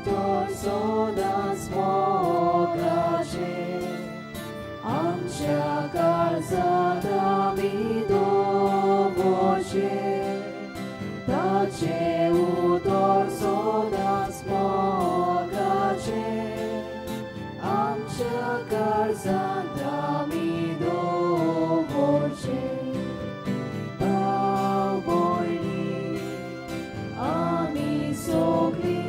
उतर सदांच मोगाचें आमच्या काळजांत आमी दवरचें ताचें उतर सदांच मोगाचें आमच्या काळजांत आमी दवरचें भाव भयणी आमी सगळीं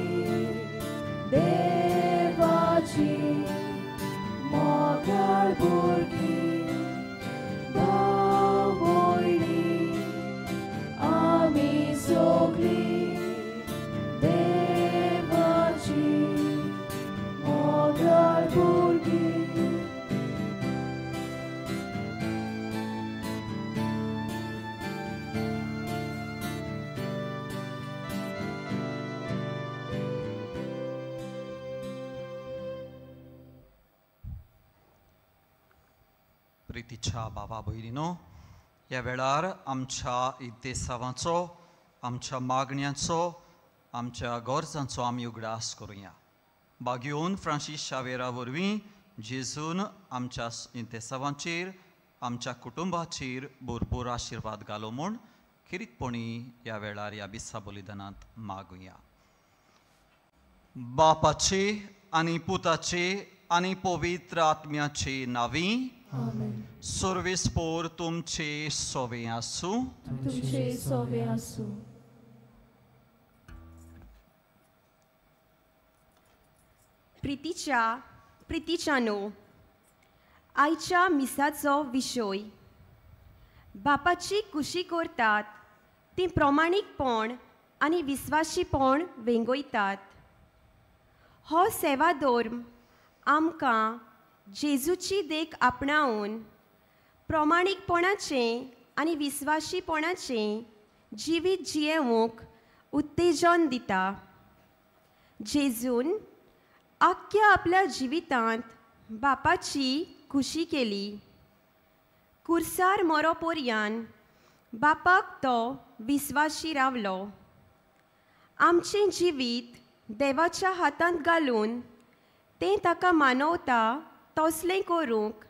देवाची मोगाळ भुरगीं भाव भयणी आमी सगळीं देवाची मोगाळ भुरगीं. प्रितीच्या बाबा भयणीनो, ह्या वेळार आमच्या इदेसावांचो, आमच्या मागण्यांचो, आमच्या गरजांचो आमी उगडास करुया. बागयोन फ्रांसीस शावेरा वरवीं जेजून आमच्या इदेसावांचेर, आमच्या कुटुंबाचेर भरपूर आशिर्वाद घालो म्हूण खेरीतपणी ह्या वेळार ह्या मिसा बलिदानांत मागुया. बापाचे आनी पुताचे आनी पवित्र आत्म्याचे नांवी सर्वेस्पोर तुमचे सोवे आसूं. तुमचे सोवे आसूं. प्रितीच्या प्रितीच्यानो, आयच्या मिसाचो विशय बापाची कुशी करतात ती प्रमाणीकपण आनी विस्वाशीपण वेंगयतात. हो सेवा धर्म आमकां जेजूची देख आपणावन प्रमाणीकपणाचें आनी विस्वाशीपणाचें जिवीत जियेवंक उत्तेजन दिता. जेजून आख्ख्या आपल्या जिवितांत बापाची खुशी केली. कुर्सार मरो पोरयान बापाक तो विस्वाशी रावलो. आमचें जिवीत देवाच्या हातांत घालून तें ताका मानवता तसलें करूंक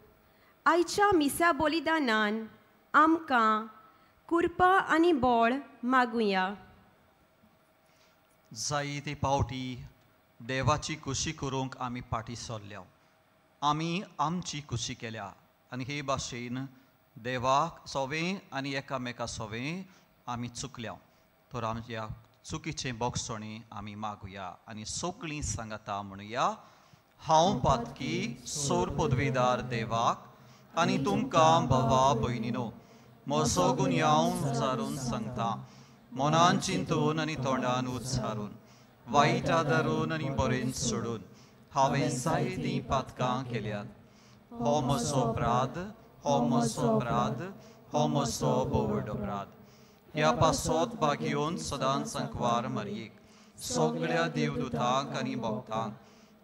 आयच्या मिसा बलिदानान आमकां कृपा आनी बळ मागुया. जायते पावटी देवाची कुशी करूंक आमी फाटीं सरल्या, आमी आमची कुशी केल्या आनी हे भाशेन देवाक सोवें आनी एकामेका सोवें आमी चुकल्या. तर आमच्या चुकीचें बोगसणें आमी मागुया आनी सगळीं सांगाता म्हणुया, हांव पातकी सोर पदवीदार देवाक आनी तुमकां भावा भयणीनो म्हजो गुन्यांव उच्चारून सांगता, मनान चिंतून आनी तोंडान उच्चारून, वायट आदारून आनी बरें सोडून हांवें जायतीं पातकां केल्यात. हो म्हजो अपराध, हो म्हजो अपराध, हो म्हजो भोव अपराध. ह्या पासत भागयोन सदांच संकवार मारयेक सगळ्या देवदूतांक आनी भक्तांक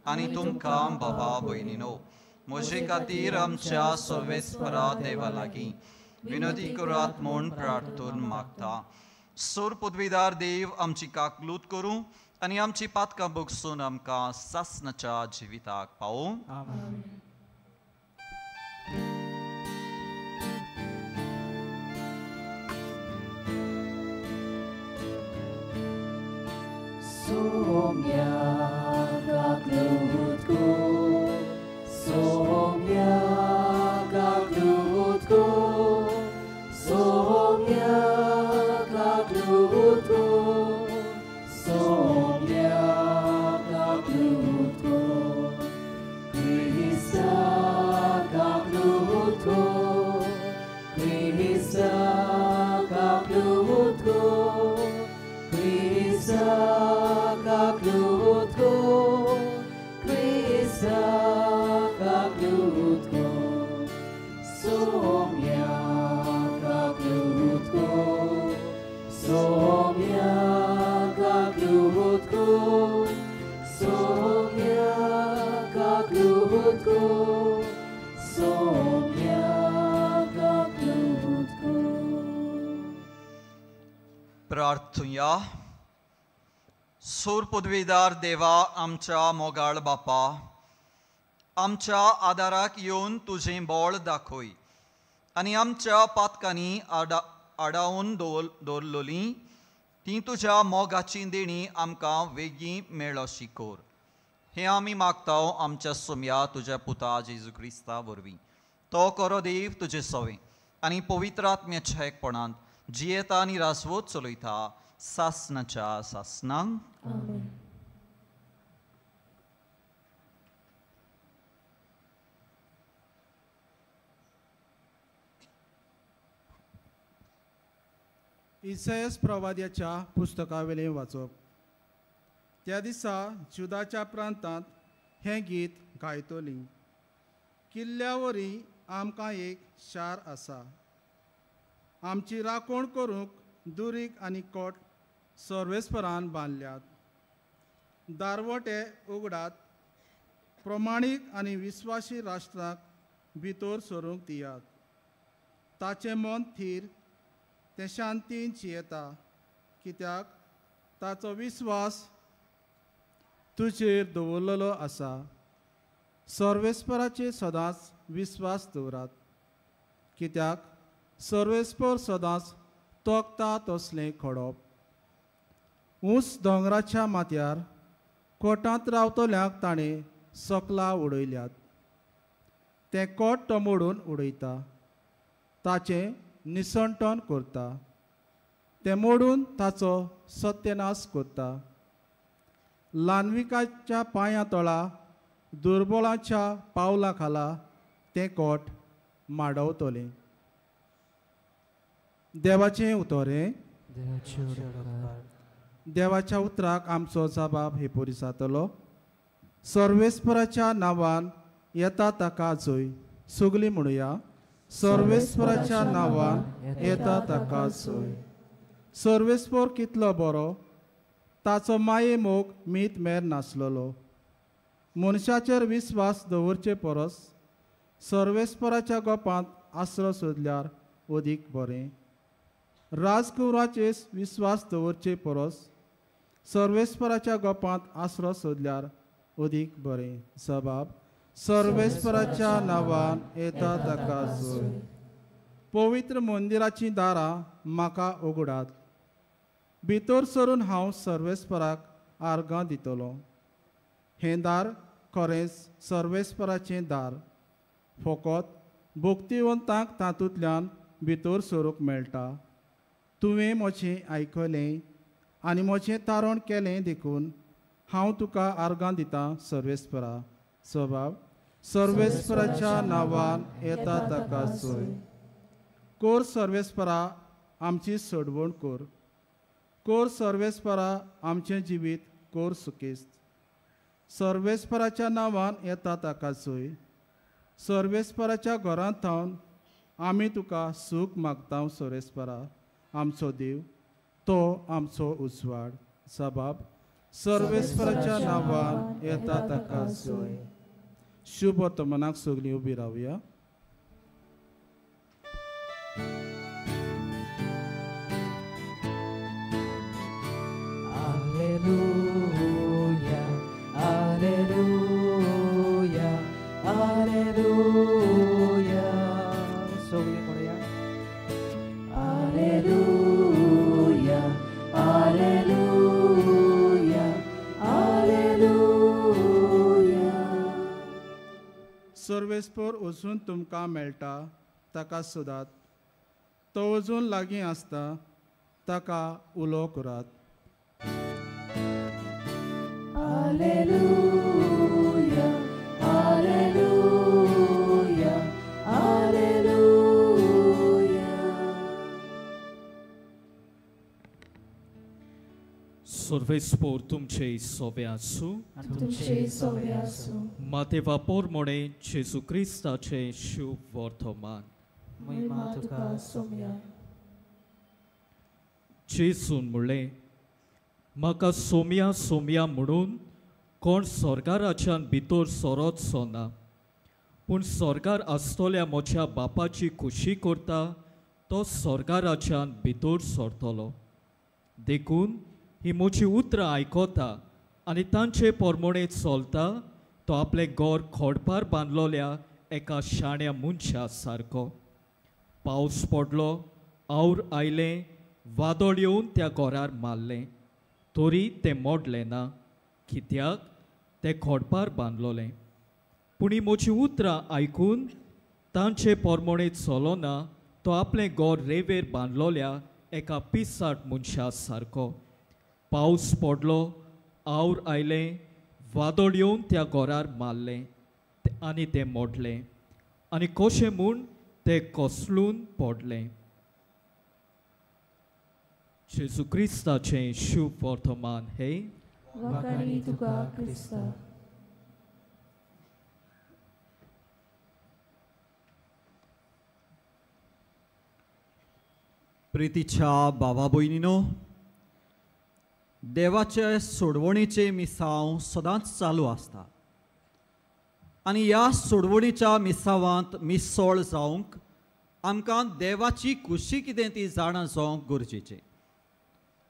आनी तुमकां बाबा भयणीनो म्हजे खातीर आमच्या सर्वेस्परा देवा लागीं विनोदी करात म्हूण प्रार्थून मागता. सोर पदवीदार देव आमची काकलूत करूं आनी आमची पातकां भोगसून आमकां सासणाच्या जिविताक पावूं. Somya kaklutko, somya kaklutko, somya kaklutko, somya kaklutko. Krista सूर पदवीदार देवा आमच्या मोगाळ बापा, आमच्या आदाराक येवन तुजें बळ दाखय आनी आमच्या पातकांनी आडावन दवरलोली ती तुज्या मोगाची देणी आमकां वेगीं मेळशी कर. हें आमी मागता आमच्या सोम्या तुज्या पुता जेजू क्रिस्ता वरवीं. तो करो देव तुजे सवे आनी पवित्र आत्म्याच्या एकपणांत जियेता आनी रासवत चलयता सासनाच्या सासनांक. आमेन. इसायस प्रवाद्याच्या पुस्तकावेलें वाचप. त्या दिसा जुदाच्या प्रांतांत हें गीत गायतली. किल्ल्या वरी आमकां एक शार आसा, आमची राखण करूंक दुरीग आनी कोट सर्वेस्परान बांदल्यात. दारवटे उगडात, प्रमाणीक आनी विस्वासी राष्ट्राक भितर सरूंक दियात. ताचें मन थीर, तें शांतीन जियेता, कित्याक ताचो विस्वास तुजेर दवरलेलो आसा. सर्वेस्पराचेर सदांच विस्वास दवरात, कित्याक सर्वेस्पर सदांच तोखता तसलें खडप. ऊंच दोंगराच्या माथ्यार कोटांत रावतल्यांक ताणें सकला उडयल्यात. तें कोट तो मोडून उडयता, ताचें निसणटण करता, तें मोडून ताचो सत्यनाश करता. ल्हानविकाच्या पांयां तळा, दुर्बळाच्या पावलां खाला तें कोट माडवतलें. देवाचें उतर हें. देवाच्या उतराक आमचो जबाब हे परी जातलो. सर्वेस्पराच्या नांवान येता ताका जय. सगलीं म्हणुया, सर्वेस्पराच्या नांवान येता ताका जय. सर्वेस्पर कितलो बरो, ताचो माये मोग मीत मेर नासलेलो. मनशाचेर विस्वास दवरचे परस सर्वेस्पराच्या गोपांत आसरो सोदल्यार अदीक बरें. राजकुंवराचेर विस्वास दवरचे परस सर्वेस्पराच्या गोपांत आसरो सोदल्यार अदीक बरें. जबाब सर्वेस्पराच्या नांवान येता ताका जय. पवित्र मंदिराचीं दारां म्हाका उगडात, भितर सरून हांव सर्वेस्पराक आर्गां दितलो. हें दार खरेंच सर्वेस्पराचें दार, फकत भक्तिवंतांक तातूंतल्यान भितर सरूंक मेळटा. तुवें म्हजें आयकलें आनी म्हजें तारण केलें देखून हांव तुका आर्गां दितां सर्वेस्परा. स्वभाव सर्वेस्पराच्या नांवान येता ताका जय. कोर सर्वेस्परा आमची सोडवण कोर, कोर सर्वेस्परा आमचें जिवीत कोर सुकेस्त. सर्वेस्पराच्या नांवान येता ताका जय. सर्वेस्पराच्या घरांत थावन आमी तुका सूख मागता सर्वेस्परा आमचो देव, तो आमचो उजवाड. सबाब सर्वेस्पराच्या नांवान येता ताका जय. शुभ वर्तमानाक सगळीं उबी रावया. Alleluia, Alleluia, Alleluia. सगळीं म्हणुया. Alleluia, Alleluia, Alleluia. सर्वेस्पर अजून तुमकां मेळटा ताका सोदात, तो अजून लागीं आसता ताका उलो करात. Alleluia, Alleluia, Alleluia. सर्वेस्पर तुमचे सोबे आसूं. तुमचे सोबे आसूं. मातेवा पोरमोणे जेजू क्रिस्ताचें शुभ वर्तमान. महिमा तुका सोम्या. जेजून म्हणलें, म्हाका सोम्या सोम्या म्हणून कोण सरकाराच्यान भितर सरत ना, पूण सरकार आसतल्या म्हज्या बापाची खुशी करता तो सरकाराच्यान भितर सरतलो. देखून ही म्हजी उतरां आयकता आनी तांचे पोरमोणे चलता तो आपलें घर खोडपार बांदलोल्या एका शाण्या मनशा सारको. पावस पडलो, our आयलें, वादळ येवन त्या घरार मारलें, तरी तें मोडलें ना, कित्याक तें खोडपार बांदलोलें. पूण ही म्हजी उतरां आयकून तांचे पोरमोणे चलोना तो आपलें घर रेंवेर बांदलोल्या एका पिसाट मनशा सारको. पावस पडलो, our आयलें, वादळ येवन त्या घरार मारलें आनी तें मोडलें आनी कशें म्हूण तें कोसळून पडलें. जेजू क्रिस्ताचें शुभ वर्तमान हे. वाखाणी तुका क्रिस्ता. प्रितीच्या बाबा भयणीनो, देवाचे सोडवणीचे मिसांव सदांच चालू आसता आनी ह्या सोडवणीच्या मिसावांत मिसळ जावंक आमकां देवाची खुशी कितें ती जाणा जावंक गरजेचें.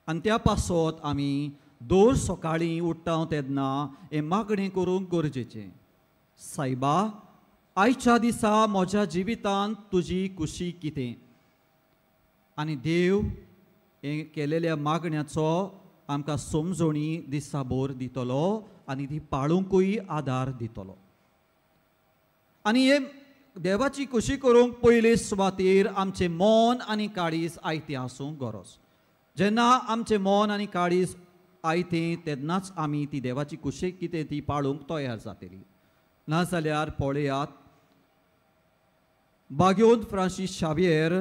आनी त्या पासत आमी दर सकाळीं उठ्ठा तेन्ना हें मागणें करूंक गरजेचें. सायबा, आयच्या दिसा म्हज्या जिवितांत तुजी खुशी कितें? आनी देव हें केलेल्या मागण्याचो आमकां समजणी दिसाभर दितलो आनी ती पाळुंकूय आदार दितलो. आनी हे देवाची खुशी करूंक पयले सुवातेर आमचें मन आनी काळीज आयतें आसूंक गरज. जेन्ना आमचें मन आनी काळीज आयतें तेन्नाच आमी ती देवाची खुशी कितें ती पाळूंक तयार जातली. नाजाल्यार पळयात, बाग्योन फ्रांसीस शावियर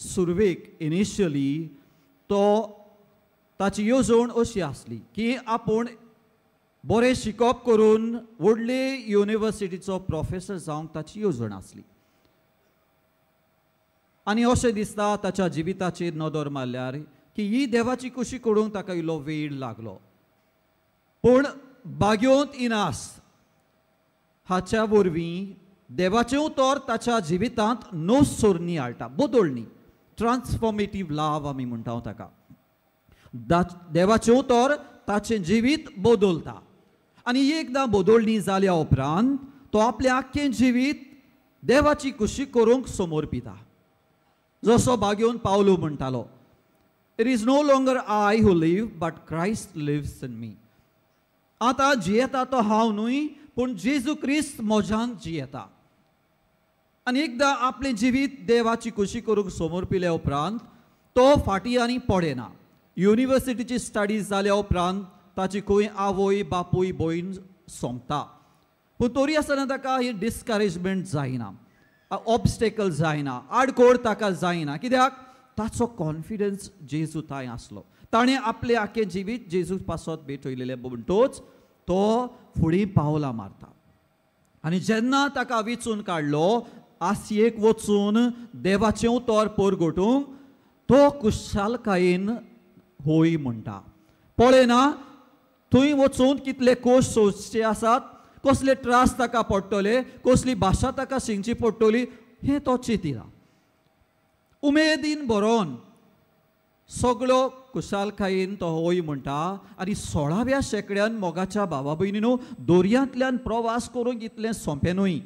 सुरवेक इनिशियली तो ताची येवजण अशी आसली की आपूण बरें शिकप करून व्हडले युनिवर्सिटीचो प्रोफेसर जावंक ताची येवजण आसली. आनी अशें दिसता ताच्या जिविताचेर नदर मारल्यार की ही देवाची खुशी करूंक ताका इल्लो वेळ लागलो. पूण बाग्योंत इनास हाच्या वरवीं देवाचें उतर ताच्या जिवितांत नवसोरणी हाडटा, बदलणी, ट्रान्सफॉर्मेटीव लाव आमी म्हणटा ताका. देवाचें उतर ताचें जिवीत बदलता आनी एकदां बदलणी जाल्या उपरांत तो आपलें आख्खें जिवीत देवाची खुशी करूंक समर्पिता. जसो बाग्योन पावलो म्हणटालो, it is no longer I who live but Christ lives in me. आतां जियेता तो हांव न्हय, पूण जेजू क्रिस्त म्हज्यान जियेता. आनी एकदां आपलें जिवीत देवाची खुशी करूंक समर्पिल्या उपरांत तो फाटीं आनी पडना. युनिवर्सिटीची स्टडीज जाल्या उपरांत ताची खंय आवय बापूय भयण सोंपता, पूण तरी आसतना ताका ही डिस्करेजमेंट जायना, ऑब्स्टेकल जायना, आडखोड ताका जायना. कित्याक ताचो कॉन्फिडन्स जेजू थंय आसलो. ताणें आपलें आख्खें जिवीत जेजू पासत भेटयलेलें म्हणटोच तो फुडें पावलां मारता. आनी जेन्ना ताका विचून काडलो आसियेक वचून देवाचें उतर परगटूंक, तो खुशालकायेन होय म्हणटा. पळयना थंय वचून कितले कोश सोंसचे आसात, कसले त्रास ताका पडटले, कसली भाशा ताका शिकची पडटली हें तो चिंतिना. उमेदीन बरोवन सगळो खुशालकायेन तो होय म्हणटा. आनी 16व्या शेंकड्यान मोगाच्या भावा भयणीनो दर्यांतल्यान प्रवास करूंक इतलें सोंपें न्हय,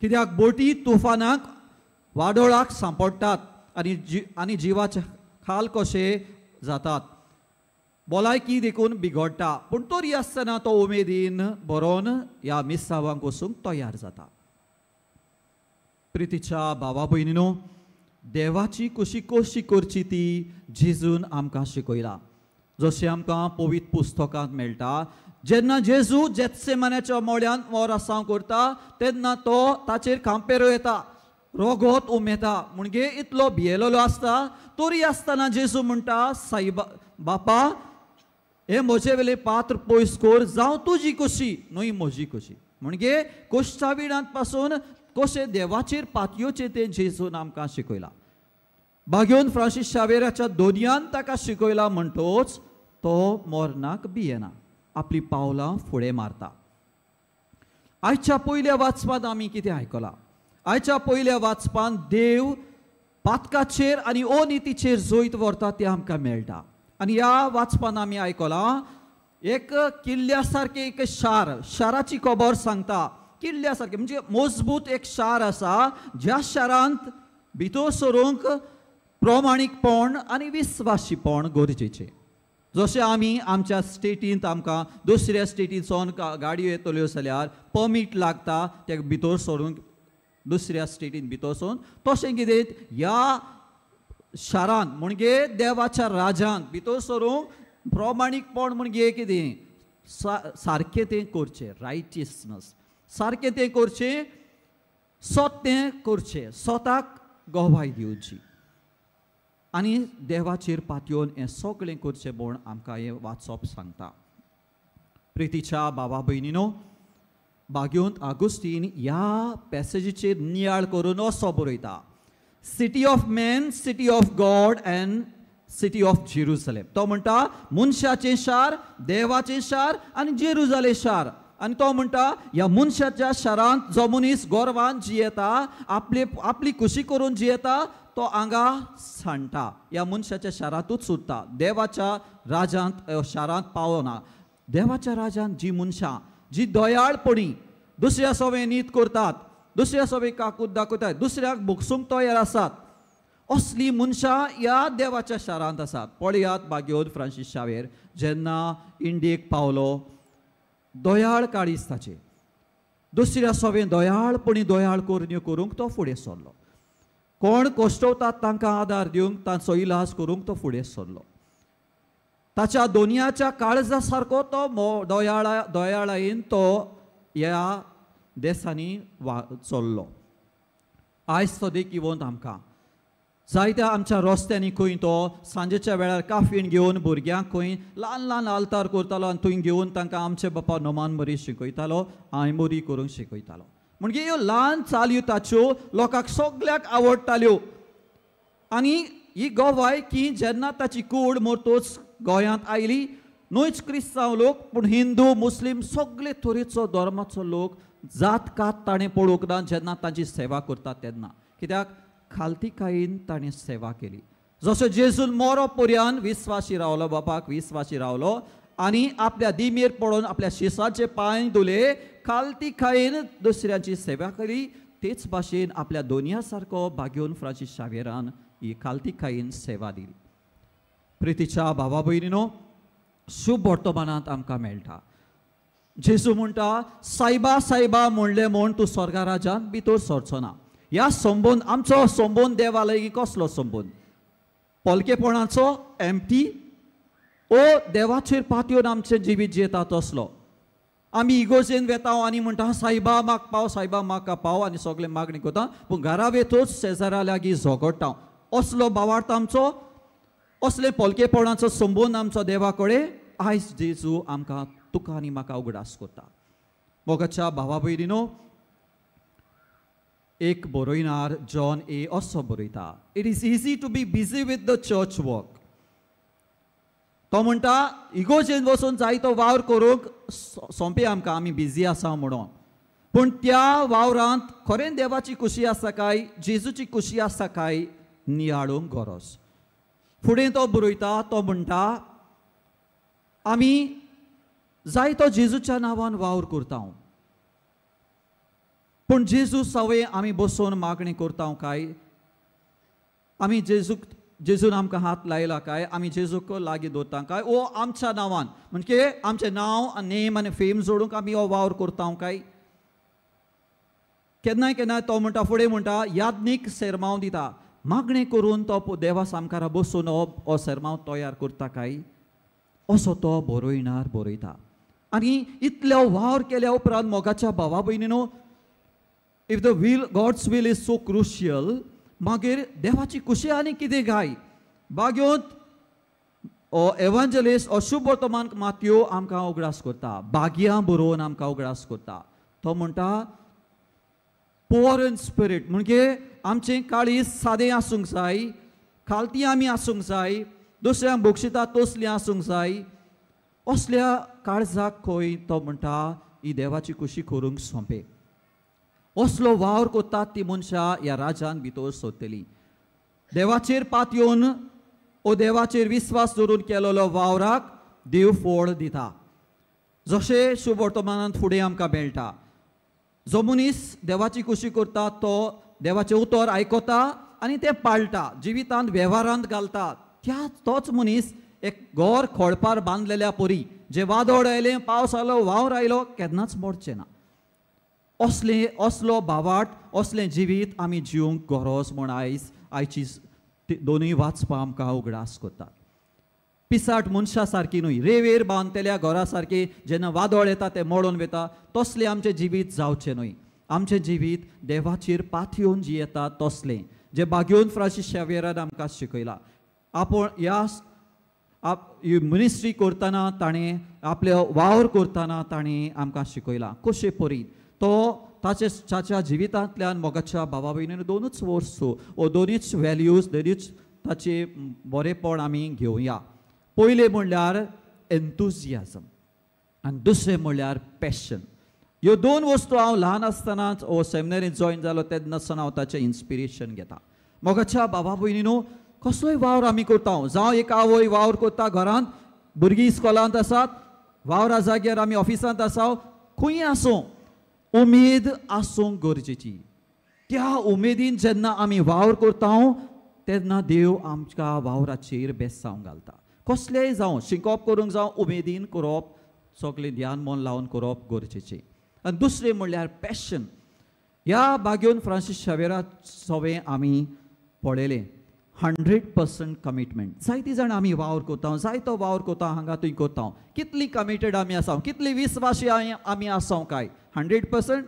कित्याक बोटी तुफानाक वादळाक सांपडटात आनी जिवाचे खाल कशे जातात, भलायकी देखून बिगडटा. पूण तरी आसतना तो उमेदीन बरोवन ह्या मिसावांक वचूंक तयार जाता. प्रितीच्या भावा भयणीनो, देवाची खुशी कशी करची ती जेजून आमकां शिकयला. जशें आमकां पवित्र पुस्तकांत मेळटा, जेन्ना जेजू जेत्सेमान्याच्या मोळ्यांत मोरासांव करता तेन्ना तो ताचेर खांपेरो येता, रोगोत उमेता, म्हणजे इतलो भियेलेलो आसता. तरी आसतना जेजू म्हणटा, साईबा बापा, हे म्हजे वेले पात्र पयस कर, जावं तुजी खुशी न्हय म्हजी खुशी. म्हणजे कोश्टा विणांत पासून कशें देवाचेर पातयेचें तें जेजून आमकां शिकयलां. बाग्योन फ्रांसीस शावेराच्या दोनयान ताका शिकयला म्हणटोच तो मरणाक भियेना, आपली पावलां फुडें मारता. आयच्या पयल्या वाचपांत आमी कितें आयकलां? आयच्या पयल्या वाचपांत देव पातकाचेर आनी अनितीचेर जैत व्हरता तें आमकां मेळटा. आनी ह्या वाचपान आमी आयकलां एक किल्ल्या सारकें एक शार, शाराची खबर सांगता. किल्ल्या सारकें म्हणजे मजबूत एक शार आसा ज्या शारांत भितर सरूंक प्रमाणीकपण आनी विस्वासीपण गरजेचें. जशें आमी आमच्या स्टेटींत आमकां दुसऱ्या स्टेटींतसून गाडयो येतल्यो जाल्यार परमीट लागता ते भितर सरूंक, दुसऱ्या स्टेटींत भितर सरून, तशें कितें ह्या शारांत म्हणजे देवाच्या राजांत भितर सरूंक प्रमाणीकपण म्हणजे कितें सारकें तें करचें, रायटियसनस सारकें तें करचें, सत तें करचें, स्वताक गवाय दिवची आनी देवाचेर पातयेवन हें सगळें करचें म्हूण आमकां हें वाचप सांगता. प्रितीच्या बाबा भयणीनो, बाग्योंत आगुस्तीन ह्या पॅसेजीचेर नियाळ करून असो बरयता, city of man, city of God and city of Jerusalem. तो म्हणटा मनशाचें शार, देवाचें शार आनी जेरुजालेम शार. आनी तो म्हणटा ह्या मनशाच्या शारांत जो मनीस गोरवान जियेता, आपली आपली खुशी करून जियेता, तो हांगा सांडटा, ह्या मनशाच्या शारांतूच उरता, देवाच्या राजांत शारांत पावना. देवाच्या राजांत जी मनशां जी दयाळपणी दुसऱ्या सवे नीत करतात, दुसऱ्या सवे काकूत दाखयतात, दुसऱ्याक भोगसूंक तयार आसात, असली मनशां ह्या देवाच्या शारांत आसात. पळयात बाग्योद फ्रांसीस शावेर जेन्ना इंडियेक पावलो, दयाळ काळीज ताचें, दुसऱ्या सवे दयाळपणी दयाळ करण्यो करूंक तो फुडें सरलो. कोण कश्टवतात तांकां आदार दिवंक, तांचो इलाज करूंक तो फुडें सरलो. ताच्या दोनयाच्या काळजा सारको तो दयाळायेन तो ह्या देसांनी चल्लो. आयज तो देखीवंत आमकां जायत्या आमच्या रस्त्यांनी खंय तो सांजेच्या वेळार काफीण घेवन भुरग्यांक खंय ल्हान ल्हान आल्तार करतालो आनी थंय घेवन तांकां आमचे बापा नोमान बरी शिकयतालो, आयमोरी करूंक शिकयतालो. म्हणजे ह्यो ल्हान चालयो ताच्यो लोकांक सगळ्याक आवडटाल्यो. आनी ही गवाय की जेन्ना ताची कूड मरतोच गोंयांत आयली, न्हयच क्रिस्तांव लोक पूण हिंदू मुस्लीम सगळे तरेचो धर्माचो लोक जात कात ताणें पळोवंक ना जेन्ना तांची सेवा करता तेन्ना. कित्याक खालतीकायेन ताणें सेवा केली. जसो जेजून मरो पर्यान विस्वासी रावलो, बापाक विस्वासी रावलो आनी आपल्या दिमेर पडोवन आपल्या शिसाचे पांय धुले, खालतीकायेन दुसऱ्यांची सेवा केली, तेच भाशेन आपल्या दोनया सारको बाग्योन फ्रांसीस शावेरान ही खालतीकायेन सेवा दिली. प्रितीच्या भावा भयणीनो, शुभ वर्तमानांत आमकां मेळटा. जेजू म्हणटा सायबा सायबा म्हणलें म्हूण तूं स्वर्गा राजान भितर सरचो ना. ह्या संबंद आमचो संबंद देवा लागीं कसलो संबंद? पोलकेपणाचो, एम्प्टी, ओ देवाचेर पातयेवन आमचें जिवीत जियेता तसलो. आमी इगोजेन वेता आनी म्हणटा सायबा म्हाका पाव, सायबा म्हाका पाव आनी सगळें मागणी करता, पूण घरा वेतूच शेजारा लागीं झगडटा. असलो भावार्थ आमचो, असले पोलकेपणाचो संबंद आमचो देवा कडेन. आयज जेजू आमकां तुका आनी म्हाका उगडास करता. मोगाच्या भावा भयणीनो, एक बरोयणार जॉन ए असो बरयता, it is easy to be busy with the church work. तो म्हणटा इगोजेन वचून जायतो वावर करूंक सोंपें आमकां, आमी बिजी आसा म्हणून, पूण त्या वावरांत खरें देवाची खुशी आसा काय, जेजूची खुशी आसा काय नियाळूंक गरज. फुडें तो बरयता, तो म्हणटा आमी जायतो जेजूच्या नांवान वावर करता, पूण जेजू सवय आमी बसून मागणी करता काय, आमी जेजून आमकां हात लायला काय, आमी जेजूक लागीं दवरता काय, ओ आमच्या नांवान म्हणजे आमचें नांव नेम आनी फेम जोडूंक आमी हो वावर करता काय. केन्नाय केन्नाय तो म्हणटा, फुडें म्हणटा याज्ञीक सेरमांव दिता, मागणें करून तो देवा सामकारा बसून हो सेरमांव तयार करता काय, असो तो बरोयणार बरयता. आनी इतलो वावर केल्या उपरांत मोगाच्या भावा भयणीनो, if the will God's will is so crucial, मागीर देवाची खुशी आनी कितें गाय. बाग्योंत एवांजलिस्ट अशुभ वर्तमान मातयो आमकां उगडास करता, बागयां बरोवन आमकां उगडास करता. तो म्हणटा पुअर इन स्पिरीट म्हणजे आमचें काळीज सादें आसूंक जाय, खालती आमी आसूंक जाय, दुसऱ्यांक बक्षिता तसलीं आसूंक जाय. असल्या काळजाक खंय तो म्हणटा ही देवाची खुशी करूंक सोंपें. असलो वावर करतात ती मनशां ह्या राजान भितर सोदतली. देवाचेर पातयेवन ओ देवाचेर विस्वास दवरून केलोलो वावराक देव फोळ दिता. जशें शुभवर्तमानांत फुडें आमकां मेळटा, जो मनीस देवाची खुशी करता तो देवाचें उतर आयकता आनी तें पाळटा, जिवितांत वेव्हारांत घालता. त्या तोच मनीस एक गोर खोळपार बांदलेल्या परी, जे वादळ आयलें, पावस आयलो, वावर आयलो, केन्नाच मोडचें ना. असले असलो भावाट, असलें जिवीत आमी जिवंक गरज म्हूण आयज आयची दोनूय वाचपां आमकां उगडास करतात. पिसाट मनशा सारकी न्हय, रेवेर बांदतल्या घरा सारकी जेन्ना वादळ येता तें मोडून वता, तसलें आमचें जिवीत जावचें न्हय. आमचें जिवीत देवाचेर पातयेवन जियेता तसलें, जें बागेवन फ्रांसीस शाव्येरान आमकां शिकयलां. आपूण ह्या मिनिस्ट्री करतना ताणें आपले वावर करतना ताणें आमकां शिकयलां कशे परी तो ताचे ताच्या जिवितांतल्यान मोगाच्या भावा भयणीन दोनूच वस्तू वो दोनूच वेल्यूज, दोनूच ताचे बरेपण आमी घेवया. पयलें म्हणल्यार एन्थुजियाजम आनी दुसरें म्हणल्यार पॅशन. ह्यो दोन वस्तू हांव ल्हान आसतनाच ओ सेमिनरींत जॉयन जालो तेन्नासान हांव ताचें इन्स्पिरेशन घेता. मोगाच्या बाबा भयणीनो, कसलोय वावर आमी करता, जावं एक आवय वावर करता घरांत, भुरगीं इस्कॉलांत आसात, वावरा जाग्यार आमी ऑफिसांत आसा, खंय आसूं उमेद आसूंक गरजेची. त्या उमेदीन जेन्ना आमी वावर करता तेन्ना देव आमकां वावराचेर बेसांव घालता. कसलेंय जावं, शिकप करूंक जावं, उमेदीन करप, सगळें ध्यान मन लावन करप गरजेचें. आनी दुसरें म्हणल्यार पॅशन. ह्या बागेवन फ्रांसीस शावेरा सवें आमी पळयलें 100% कमिटमेंट. जायतीं जाणां आमी वावर करता, जायतो वावर करता, हांगा थंय करता, कितली कमिटेड आमी आसा, कितली विस्वासी आमी आसा काय 100%?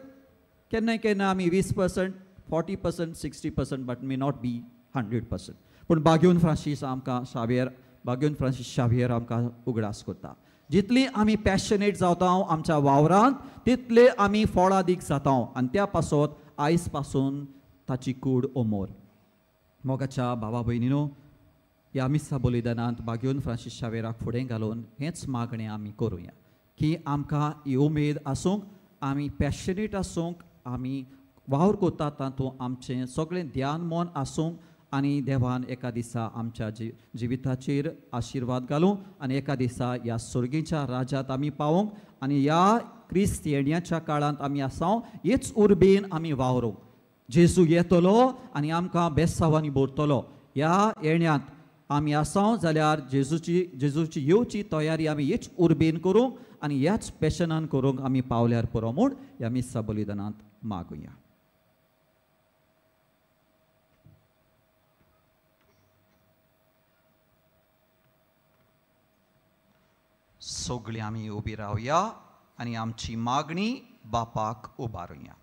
केन्ना केन्ना आमी 20%, 40%, 60%, but may not be 100%. पूण बागेवन फ्रांसीस आमकां शावेर, बागेवन फ्रांसीस शावियर आमकां उगडास करता, जितली आमी पॅशनेट जाता आमच्या वावरांत तितले आमी फळादीक जाता आनी त्या पासत आयज पासून ताची कूड ओमोर. मोगाच्या भावा भयणीनो, ह्या मिसा बलिदानांत बागेवन फ्रांसीस शावेराक फुडें घालून हेंच मागणें आमी करुया की आमकां ही उमेद आसूंक, आमी पॅशनेट आसूंक, आमी वावर करता तातूंत आमचें सगळें ध्यान मन आसूंक आनी देवान एका दिसा आमच्या जिविताचेर आशिर्वाद घालूं आनी एका दिसा ह्या सर्गीच्या राज्यांत आमी पावोंक आनी ह्या क्रिस्त येण्याच्या काळांत आमी आसाव हेच उर्बेन आमी वावरूंक. जेजू येतलो आनी आमकां बेसांवांनी भरतलो. ह्या येण्यांत आमी आसाव जाल्यार जेजूची येवची तयारी आमी हेच उर्बेन करूंक आनी ह्याच पॅशनान करूंक आमी पावल्यार पुरो म्हूण ह्या मिसा बलिदानांत मागुया. सगळीं आमी उबी रावया आनी आमची मागणी बापाक उबारुया.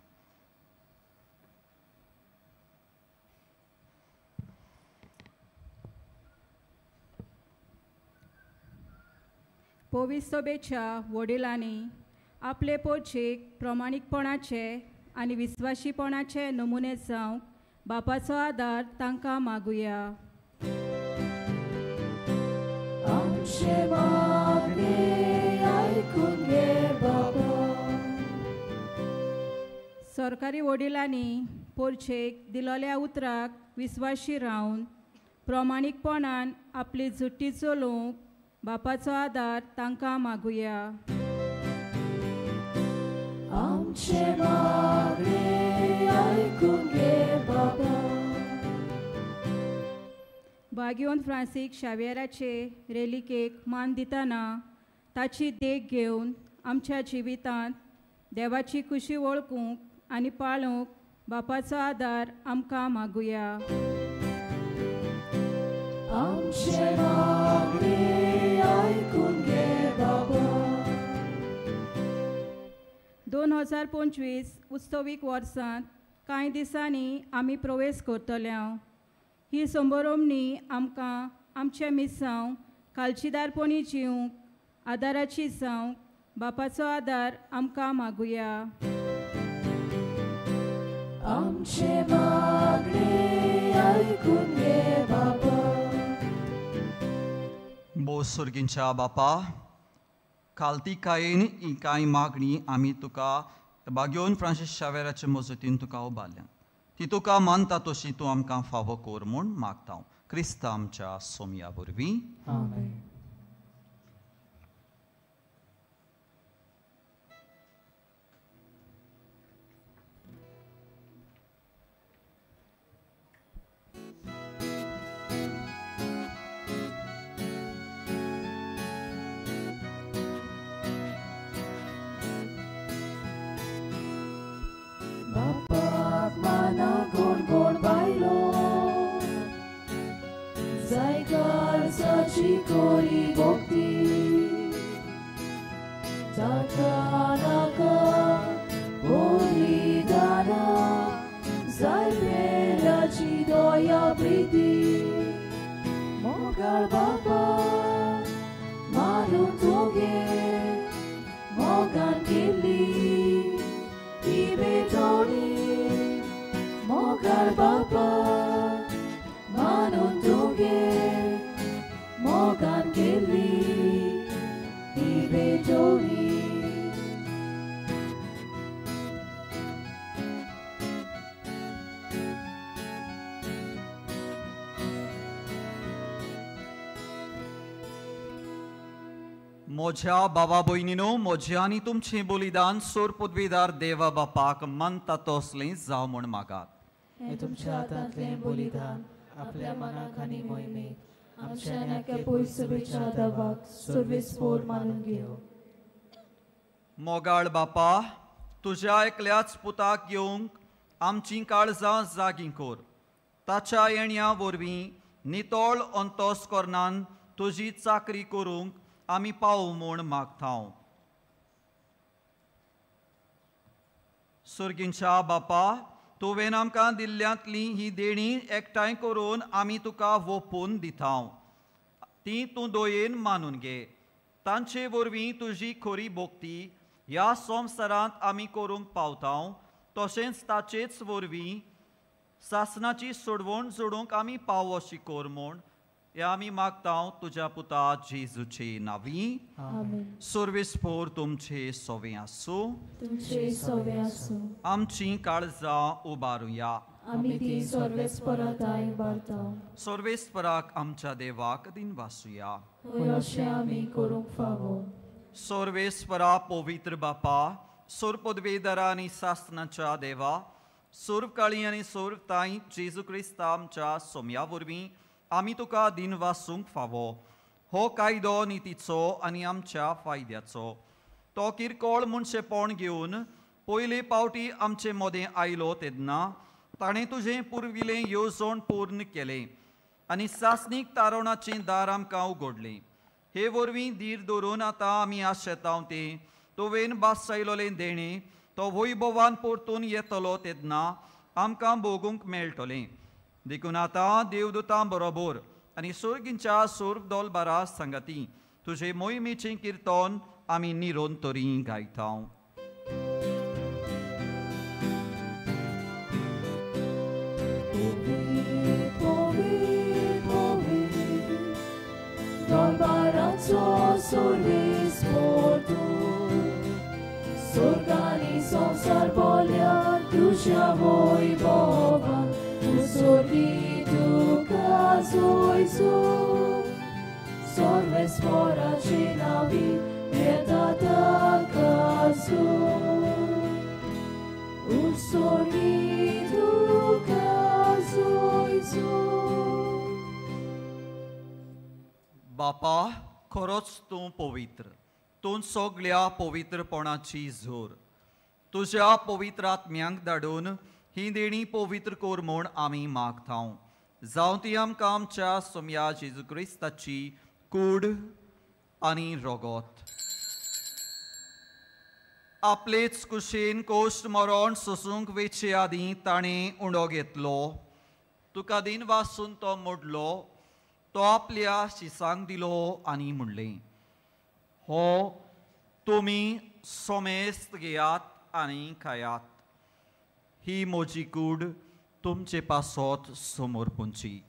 पविसभेच्या वडिलांनी आपले पोचेक प्रमाणीकपणाचे आनी विस्वाशीपणाचे नमुने जावंक बापाचो आदार तांकां मागुया. आमचे मागणे आयकून घे बाबा. सरकारी वडिलांनी पोरचेक दिलोल्या उतराक विस्वाशी रावन प्रमाणीकपणान आपली जुट्टी चलोवंक बापाचो आदार तांकां मागुया. आमचे मागणे आयकून घे बाबा. बागियोन फ्रांसीक शावियराचे रेलिकेक मान दितना ताची देख घेवन आमच्या जिवितांत देवाची खुशी वळखूंक आनी पाळूंक बापाचो आदार आमकां मागुया. आमचे मागणे आयकून घे बाबा. 2025 उत्सवीक वर्सांत कांय दिसांनी आमी प्रवेश करतले. ही संबरोमणी आमकां आमचें मिसांव कालचीदारपणी जिवंक आदाराची जावंक बापाचो आदार आमकां मागुया. आमचे मागणे आयकून घे बाबा. भोव बापा, कालतिकायेन ही कांय मागणी आमी तुका बागेवन फ्रांसीस शावेराचे मजतीन तुका उबारल्या, ती तुका मानता तशी तूं आमकां फावो कर म्हूण मागता. क्रिस्ता आमच्या सोमया वरवीं. आमेन. बापाक माना गोड गोड बायलो जायकार साची कोरी भक्ती ताका नाका बलिदाना जाय पेल्याची दया प्रिती मोगाळ बापा मानून तुगे मोगान केल्ली ही भेटवणी मोगाळ बापा मानून तुगे मोगान केल्ली ही भेटवणी. म्हज्या बाबा भयणीनो, म्हजें आनी तुमचें बलिदान सोर पदवीदार देवा बापाक मानता तसलें जावं म्हूण मागात. हें तुमच्या हातांतलें बलिदान आपल्या मनाक आनी मोहिमेक आमच्या आनी पयसुवेच्या देवाक सर्वेस्पोर मानून घेवं. मोगाळ बापा, तुज्या एकल्याच पुताक येवंक आमचीं काळजां जागीं कर. ताच्या येण्या वरवीं नितळ अंतस्करणान तुजी चाकरी करूंक आमी पावू म्हूण मागता. सुर्गींच्या बापा, तुवें आमकां दिल्ल्यांतली ही देणी एकठांय करून आमी तुका वोपून दिता. ती तूं दयेन मानून घे. तांचे वरवीं तुजी खरी भक्ती ह्या संवसारांत आमी करूंक पावता, तशेंच ताचेच वरवीं सासणाची सोडवण जोडूंक आमी पावो अशी कर म्हूण हे आमी मागता तुज्या पुता जेजूचे नांवी. सर्वेस्पोर तुमचे सोवे आसूं. तुमचे सोवे आसूं. आमची काळजां उबारुया. आमी ती सर्वेस्परा थांय उबारता. सर्वेस्पराक आमच्या देवाक दिनवासुया. हय, अशें आमी करूंक फावो. सर्वेस्परा पवित्र बापा, सोर पदवेदारा आनी सासणाच्या देवा, सोर्वकाळी आनी सोर्वताय जेजू क्रिस्ता आमच्या सोम्या वरवीं आमी तुका दिनवासूंक फावो. हो कायदो नितीचो आनी आमच्या फायद्याचो. तो किरकोळ मनशेपण घेवन पयले पावटी आमचे मदें आयलो तेन्ना ताणें तुजें पुर्विलें येवजण पूर्ण केलें आनी सासणीक तारवणाचें दार आमकां उगडलें. हे वरवीं धीर धरून आतां आमी आशेता तें तुवें भासायलोलें देणें तो वैभवान परतून येतलो तेन्ना आमकां भोगूंक मेळटलें. देखून आतां देवदूतां बरोबर आनी सोर्गींच्या सोर्ग दोलबारा सांगाती तुजे मोहिमेचें किर्तन आमी निरंतरी गायता. सोर्गानी संवसार बोल्या तुज्या वैभवान उसोर्गी तुका जोयजो सर्वेस्पराचे नांवी येता ताका जो उसोर्गी तुका जोयजो. बापा, खरोच तूं पवित्र, तूं सगळ्या पवित्रपणाची जोर. तुज्या पवित्र आत्म्यांक धाडून ही देणी पवित्र कर म्हूण आमी मागता. जावं ती आमकां आमच्या सोम्या जेजू क्रिस्ताची कूड आनी रगत. आपलेच कुशीन कोश्ट मरण सोसूंक वेचे आदीं ताणें उंडो घेतलो. तुका दिन वासून तो मोडलो, तो आपल्या शिसांक दिलो आनी म्हणलें, हो तुमी सोमेस्त घेयात आनी खायात. ही म्हजी कूड तुमचे पासत समर्पूंची.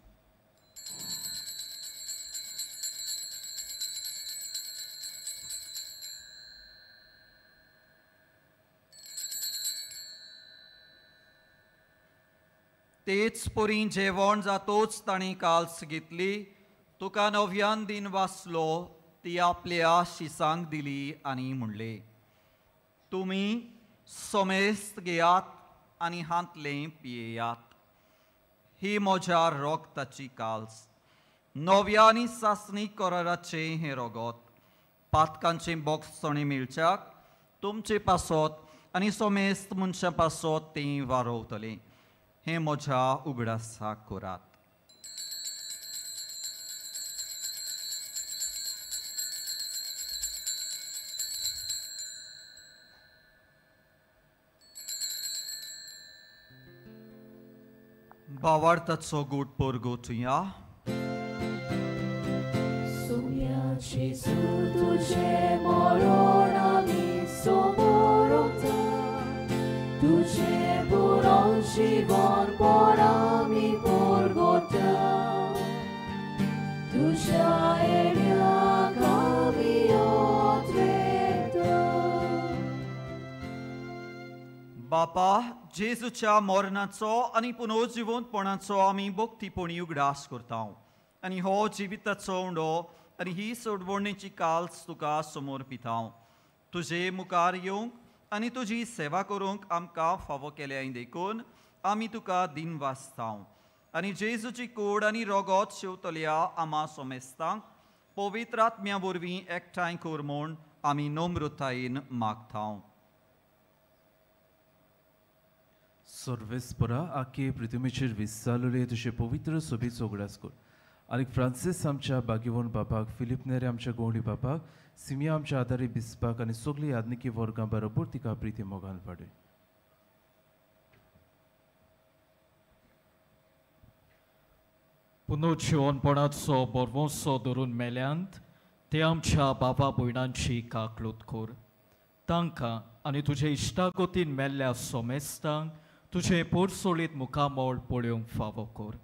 तेच परी जेवण जातोच ताणें काल्स घेतली, तुका नव्यान दिन वाचलो, ती आपल्या शिसांक दिली आनी म्हणलें, तुमी समेस्त घेयात आनी हांतलें पियेयात. ही म्हज्या रोगताची काल्स, नव्या आनी सासणी कराराचें हें रोगत. पातकांचें बोगसणें मेळच्याक तुमचे पासत आनी समेस्त मनशां पासत तें वारोवतलें. हें म्हज्या उगडासाक करात. भावार्थाचो गूट परगटुया. जेजू तुझे मरण आमी समोरता, तुझे पुरो जीवन पर आमी परगटा, तुझ्या येण्याक आमी ओत्रेता. बापा, जेजूच्या मरणाचो आनी पुनर्जिवंतपणाचो आमी भक्तीपणी उगडास करता आनी हो जिविताचो उंडो आनी ही सोडवणेची काल्स तुका समर्पिता. तुजे मुखार येवंक आनी तुजी सेवा करूंक आमकां फावो केल्या देखून आमी तुका दिन वाचता आनी जेजूची कूड आनी रोगोत शेवतल्या आमा सोमेस्तांक पवित्र आत्म्या वरवीं एकठांय कर म्हूण आमी नम्रतायेन मागता. सर्वेस्परा आखे पृथ्वीचेर विस्सालोले तुजे पवित्र सोबीचो उगडास कर आनी फ्रांसीस आमच्या बागेवन बापाक, फिलीप नेरे आमच्या गोवणी बापाक, सिमिया आमच्या आदारी बिस्पाक आनी सगळी यादनिकी वर्गां बरोबर तिका प्रिती मोगान वाडय. पुनर्जिवनपणाचो बरवंसो धरून मेल्यांत ते आमच्या बाबा भयणांची काकलूत कर. तांकां आनी तुजे इश्टागतीन मेल्ल्या सोमेस्तांक तुजें पोरसोळीत मुखामळ पळोवंक फावो कर.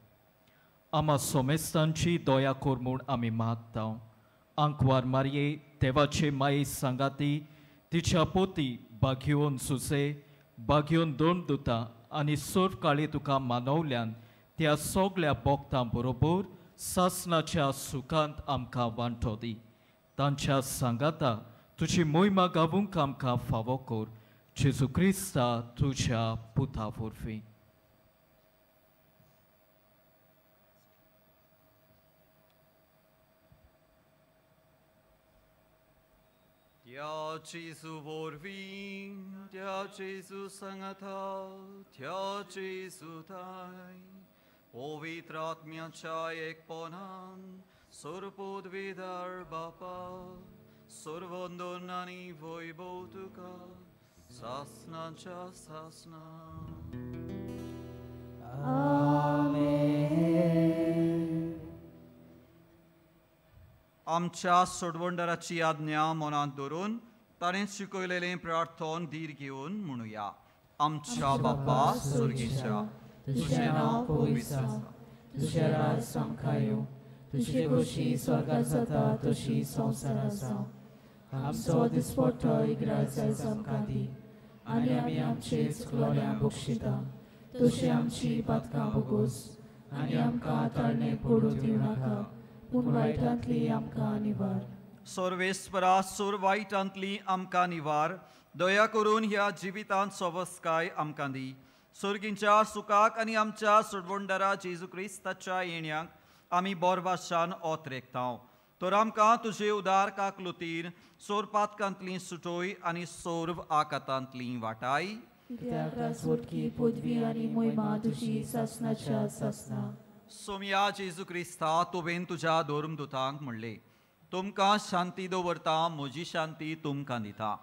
आमा सोमेस्तांची दया कर म्हूण आमी मागता. आंकवार मारये देवाचे माये सांगाती तिच्या पोती बागयोवन सुसे बागयोवन दोन दुता आनी सर्व काळी तुका मानवल्यान त्या सगळ्या भक्तां बरोबर सासनाच्या सुखांत आमकां वांटो दी. तांच्या सांगाता तुजी मोहिमा गावूंक आमकां फावो कर. जेजू क्रिस्ता तुज्या पुता वरवीं. त्या जेजू वरवीं, त्या जेजू सांगाता, त्या जेजू थांय पवित्र आत्म्याच्या एकपणान सर्वपदवीधर बापा, सर्वंदन आनी वैभव तुका सासनाच्या सासना. आमेन. आमच्या सोडवणदाराची आज्ञा मनांत धरून ताणें शिकयलेलें प्रार्थन धीर घेवन म्हणुया. आमच्या बापा स्वर्गीच्या, तुझें नांव पवित्र जावं, तुझें राज आमकां येवं, तुजी खोशी स्वर्गात जाता तशी संवसारांत जावं. आमचो दिसपट्टो इगराज आयज आमकां दी आनी आमी आमचे चुकलोल्यांक बक्षिता तशी आमची पातकां बोगोस आनी आमकां ताळणे पडूं दिवं नाका, पूण वायटांतली आमकां निवार. सर्वेस्परा, सोर वायटांतली आमकां निवार. दया करून ह्या जिवितांत सवस्काय आमकां दी. सर्गींच्या सुखाक आनी आमच्या सोडवणदारा जेजू क्रिस्ताच्या येण्याक आमी बोरवाशान ओत रेखता. तर आमकां तुजे उदार काकलुतीन सोर पातकांतली सुटोय आनी सोर्व आकातांतली वाटाय. पदवी आनी मोहिमा तुजी सासनाच्या सासना. सोमया जेजू क्रिस्ता, तुवें तुज्या धर्मदुतांक म्हणलें, तुमकां शांती दवरता, म्हजी शांती तुमकां दिता.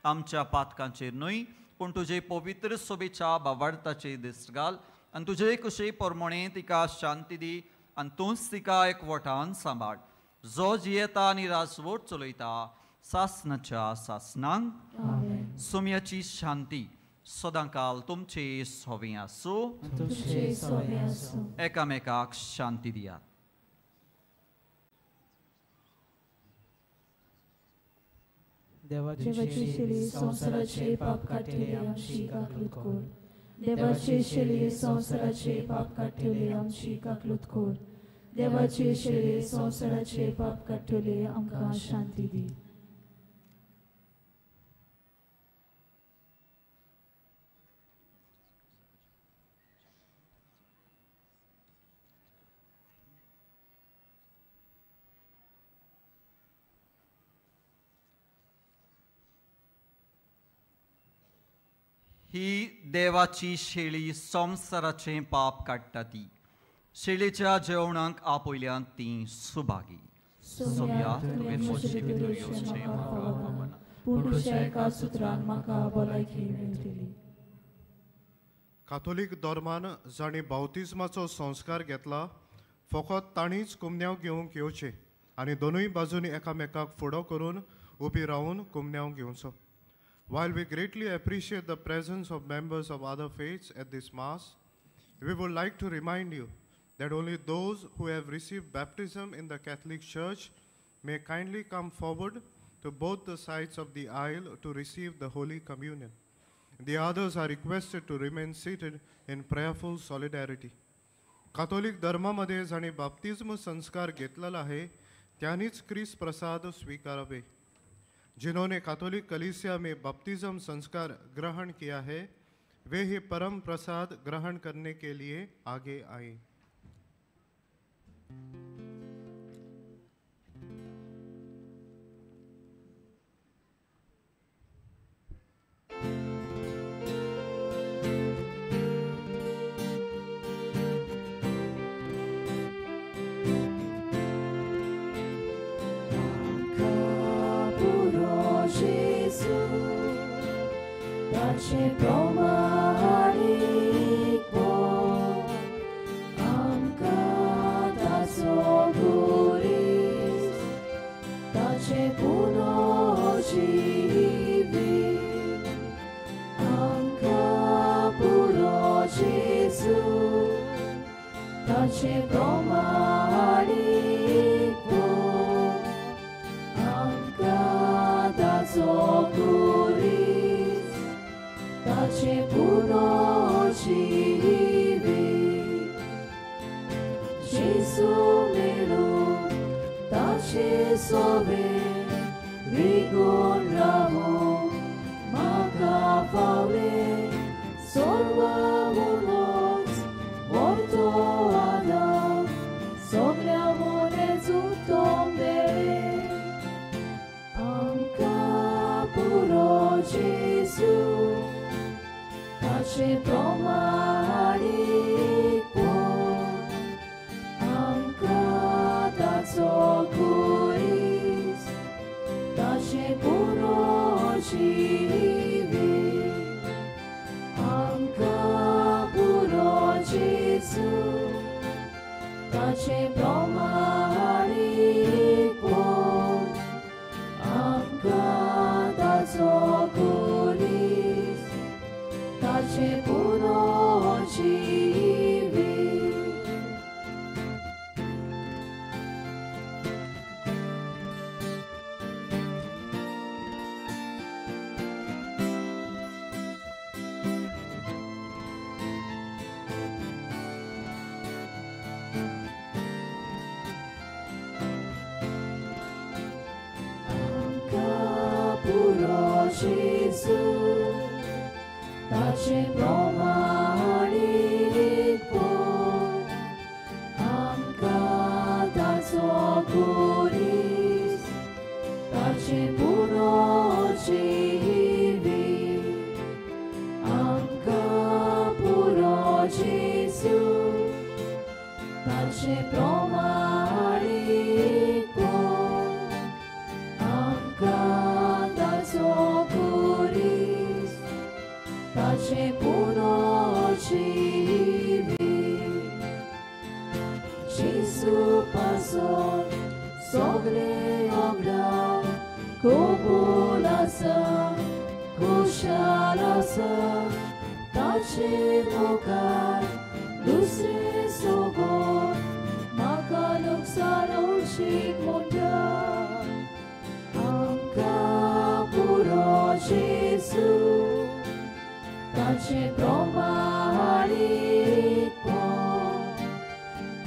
आमच्या पातकांचेर न्हय पूण तुजे पवित्र सोबेच्या बावार्थाचेर दिश्ट घाल आनी तुजे कुशे प्रमाणे तिका शांती दी आनी तूंच तिका एकवटान सांबाळ, जो जियेता आनी राजवट चलयता सासनाच्या सासनांक. सोम्याची शांती सदांकाल तुमचे सोवे आसूं. एकामेकाक शांती दियात. देवाची शिरी संवसाराचे पाप काडटले आमची काकलूत कर. देवाची शेळी संवसाराचे पाप काडटले आमची काकलूत कर. देवाची शेळी संवसाराचे पाप काडटले आमकां शांती दी. ही देवाची शेळी संवसाराचें पाप काडटा ती शेळीच्या जेवणाक आपयल्यान ती सुभागी. सोम्या तुवें म्हजे भितर येवचें म्हाका फावना, पूण तुज्या एका सुत्रान म्हाका भलायकी मेळटली. काथोलीक धर्मान जांणी बावतिज्माचो संस्कार घेतला फकत तांणीच कुमन्यांव घेवंक येवचें आनी दोनूय बाजूंनी एकामेकाक फुडो करून उबी रावन कुमन्यांव घेवचो. While we greatly appreciate the presence of members of other faiths at this Mass, we would like to remind you that only those who have received baptism in the Catholic Church may kindly come forward to both the sides of the aisle to receive the Holy Communion. The others are requested to remain seated in prayerful solidarity. Catholic धर्मामध्ये जांणी बाप्तिज्म संस्कार घेतलेला आहे त्यांनीच क्रिस्त प्रसाद स्वीकारावे. जिन्होंने Catholic कलीसिया में baptism संस्कार ग्रहण किया है वे ही परम प्रसाद ग्रहण करने के लिए आगे आए. ताचे प्रमाणीक पोट आमकां ताचो गुरीस ताचे पुनर्जिवीत आमकां पुरो जेजू ताचे प्रमाणीक पोट आमकां ताचो गुरीस ताचे पुनर्जिवीत. जेजू मेळूं ताचे सोबे रिगून रावूं म्हाका फावलें सर्वांवूनच व्हरतो आदार सगल्या मनेच उत्तम मेळें आमकां पुरो जेजू ताचे प्रमाणीक पोट आमकां ताचो गुरीस ताचे पुनर्जिवीत आमकां पुरो जेजू ताचे प्रमाणीक पोट आमकां ताचो गुरीस ताचे पुनर्जिवीत. आमकां पुरो जेजू ताचे प्रमाणीक पोट आमकां ताचो गुरीस ताचे पुनर्जिवीत आमकां पुरो जेजू ताचे प्रमाणीक पोट आमकां ताचो गुरीस ताचे पुनर्जिवीत. जेजू पासून सगळे अगडा कबूल आसा खुशाल आसा ताचे मुखार दुसरे सोगोर म्हाका लुकसाण हळशीक म्हणटा आमकां पुरो जेजू ताचे प्रमाणीक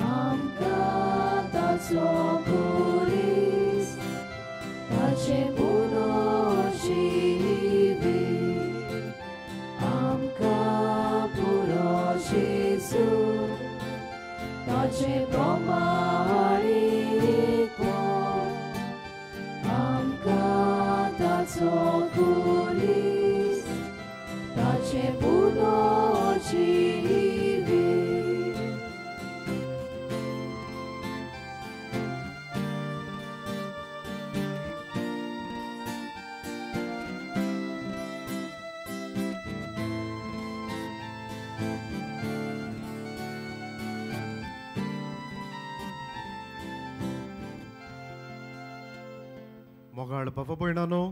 आमकां ताचो खुरीस ताचें पुनर्जिवीत आमकां पुरो जेजू ताचें प्रमाणीकपण आमकां ताचो खुरीस ताचें पुनर्जिवीत. मोगाळ बाबा भयणानो,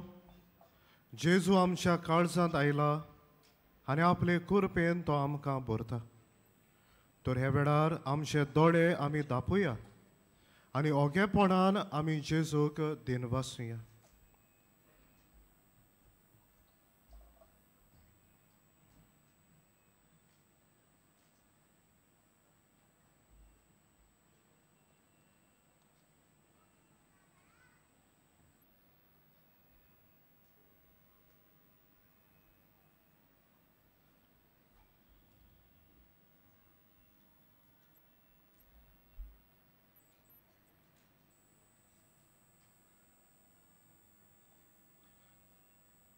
जेजू आमच्या काळजांत आयला आनी आपले कृपेन तो आमकां भरता. तर ह्या वेळार आमचे दोळे आमी दापुया आनी ओगेपणान आमी जेजूक दिनवासुया.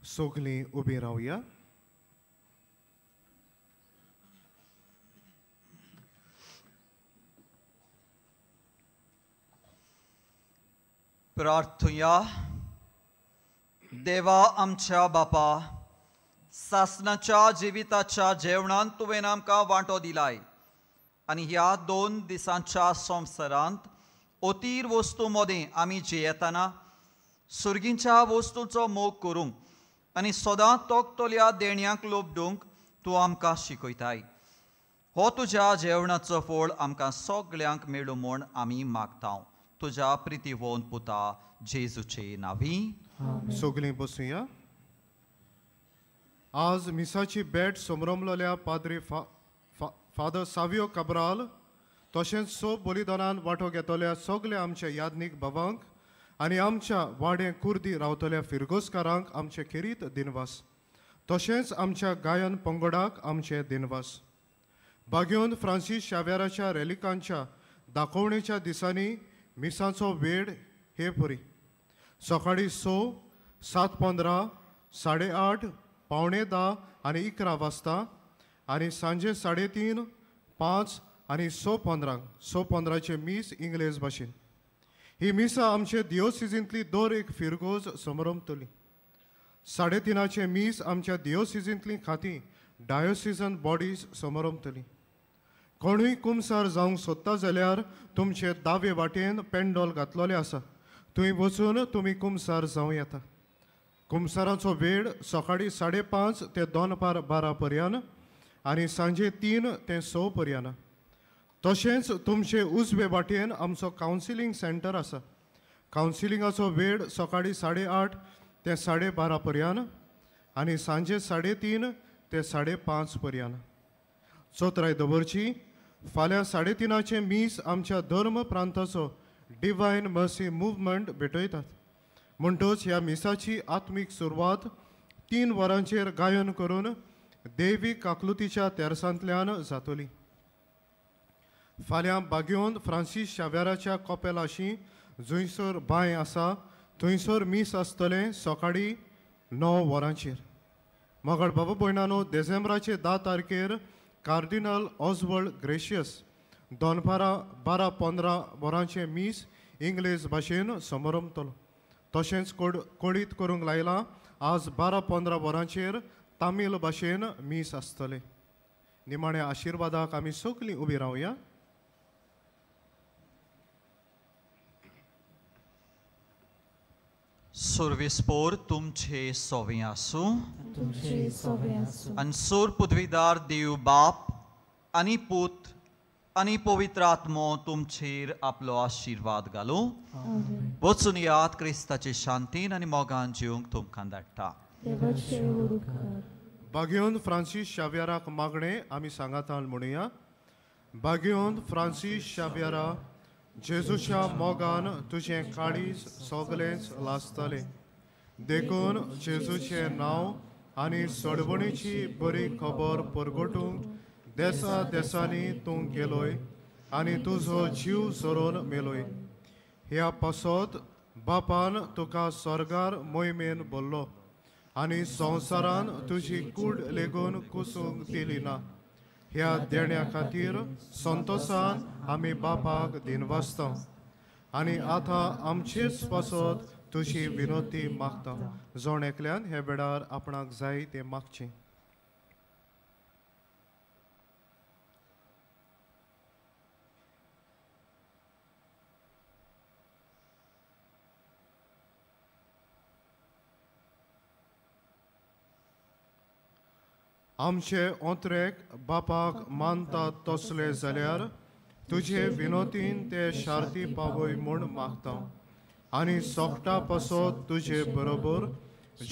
सगळीं उबीं रावया. प्रार्थुया. देवा आमच्या बापा, सासनाच्या जिविताच्या जेवणांत तुवें आमकां वांटो दिलाय आनी ह्या 2 दिसांच्या संवसारांत अतीर वस्तू मदें आमी जियेतना सुर्गींच्या वस्तूंचो मोग करूंक आनी सदां तोखतल्या देण्यांक लोबडूंक तूं आमकां शिकयताय. हो तुज्या जेवणाचो फळ आमकां सगळ्यांक मेळूं म्हूण आमी मागता तुज्या प्रितीवोन पुता जेजूचे नांवी. सगळीं बसुया. आज मिसाची भेट समरमलेल्या पाद्री फादर सावियो काब्राल तशेंच स बलिदानान वांटो घेतल्या सगल्या आमच्या यादनीक बाबांक आनी आमच्या वाडें कुर्दी रावतल्या फिरगोजकारांक आमचे खेरीत दिनवास. तशेंच आमच्या गायन पंगडाक आमचे दिनवास. बागेवन फ्रांसीस शाव्याराच्या रेलिकांच्या दाखोवणेच्या दिसांनी मिसाचो वेळ हे परी सकाळीं 6, 7:15, 8:30, 9:45 आनी 11 वाजता आनी सांजे 3:30, 5 आनी 6:15. 6:15 मीस इंग्लेज भाशेन. ही मिसां आमचे दियोसिजींतली दर एक फिरगोज समरमतली. 3:30 मीस आमच्या दियोसिजींतली खातीं डायोसिजन बॉडीज समरमतली. कोणूय कुमसार जावंक सोदता जाल्यार तुमचे दावे वाटेन पेंडोल घातलेलें आसा, थंय वचून तुमी कुमसार जावं येता. कुमसाराचो वेळ सकाळीं 5:30 ते दनपार 12 पर्यंत आनी सांजे 3 ते 6 पर्यंत. तशेंच तुमचे उजवे वाटेन आमचो कावन्सिलींग सेंटर आसा. कावन्सिलिंगाचो वेळ सकाळीं 8:30 ते 12:30 पर्यंत आनी सांजे 3:30 ते 5:30 पर्यंत. चौथराय दवरची फाल्यां 3:30 मीस आमच्या धर्म प्रांताचो डिवायन मर्सी मुवमेंट भेटयतात. म्हणटच ह्या मिसाची आत्मीक सुरवात 3 वरांचेर गायन करून देवी काकलुतीच्या तेरसांतल्यान जातली. फाल्यां बागेवन फ्रांसीस शाव्याराच्या कॉपेलाशी जंयसर बांय आसा थंयसर मीस आसतलें सकाळीं 9 वरांचेर. मगळ बाबा भयणानो, देसेंब्राचे 10 तारखेर कार्डिनल ऑजवर्ड ग्रेशियस दनपारां 12:15 वरांचें मीस इंग्लेज भाशेन समरमतलो. तशेंच कळीत करूंक लायलां आज 12:15 वरांचेर तामील भाशेन मीस आसतलें. निमाण्या आशिर्वादाक आमी सगळीं उबीं रावया. सुर्विस्पोर तुमचे सोवे आसूं आनी सूर पृथ्वीदार देव बाप आनी पूत आनी पवित्र आत्मो तुमचेर आपलो आशिर्वाद घालूं. वचून याद क्रिस्ताचे शांतीन आनी मोगान जिवंक तुमकां धाडटा. बागेवन फ्रांसीस शाव्याराक मागणें आमी सांगातान म्हणुया. बागेवन फ्रांसीस शाव्यारा, जेजूच्या मोगान तुजें काळीज सगळेंच लासतलें, देखून जेजूचें नांव आनी सोडवणीची बरी खबर परगटूंक देसा देसांनी तूं गेलोय आनी तुजो जीव सोरोवन मेलोय. ह्या पासत बापान तुका स्वर्गार मोहिमेन भरलो आनी संवसारान तुजी कूड लेगून कुसूंक दिली ना. ह्या देण्या खातीर संतोसान आमी बापाक दिनवासता आनी आतां आमचेच पासत तुजी विनोती मागता. जण एकल्यान हे वेळार आपणाक जाय तें मागचें. आमचे ओंत्रेक बापाक मानता तसले जाल्यार तुजे विनोतीन ते शार्ती पावय म्हूण मागता आनी सोकटा पासत तुजे बरोबर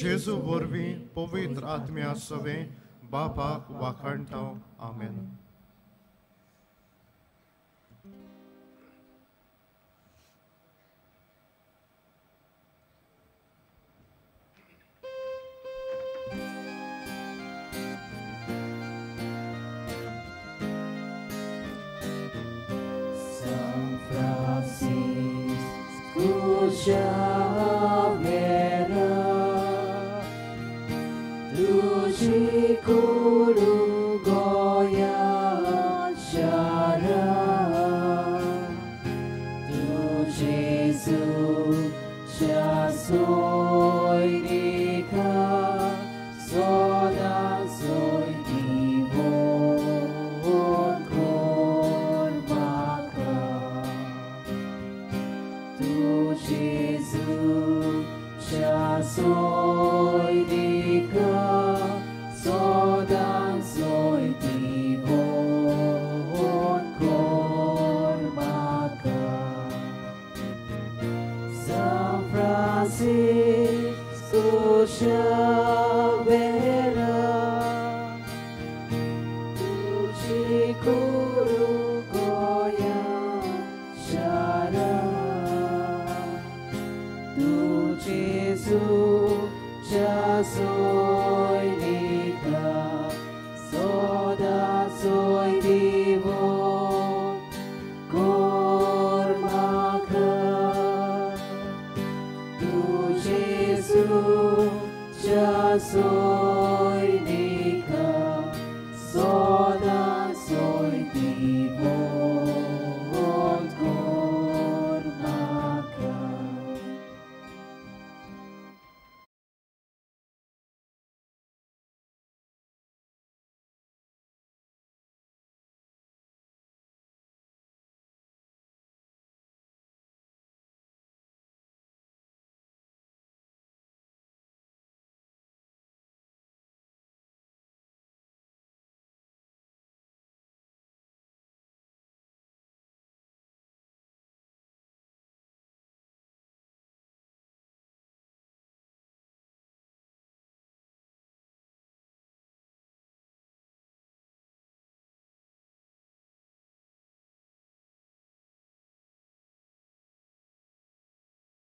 जेजू वरवीं पवित्र आत्म्या सवें बापाक वाखाणटा. आमेन. Xaviera, tuji kuru goya shara, tu Jesu chasoirika, soda soy divon kormaka. Tu Jesu chasoirika, sodan soy divon kormaka. San Francisco Xaviera, tuji kuru goya shara, tu Jesu chasoirika, soda soy divon kormaka. Tu Jesu chasoirika,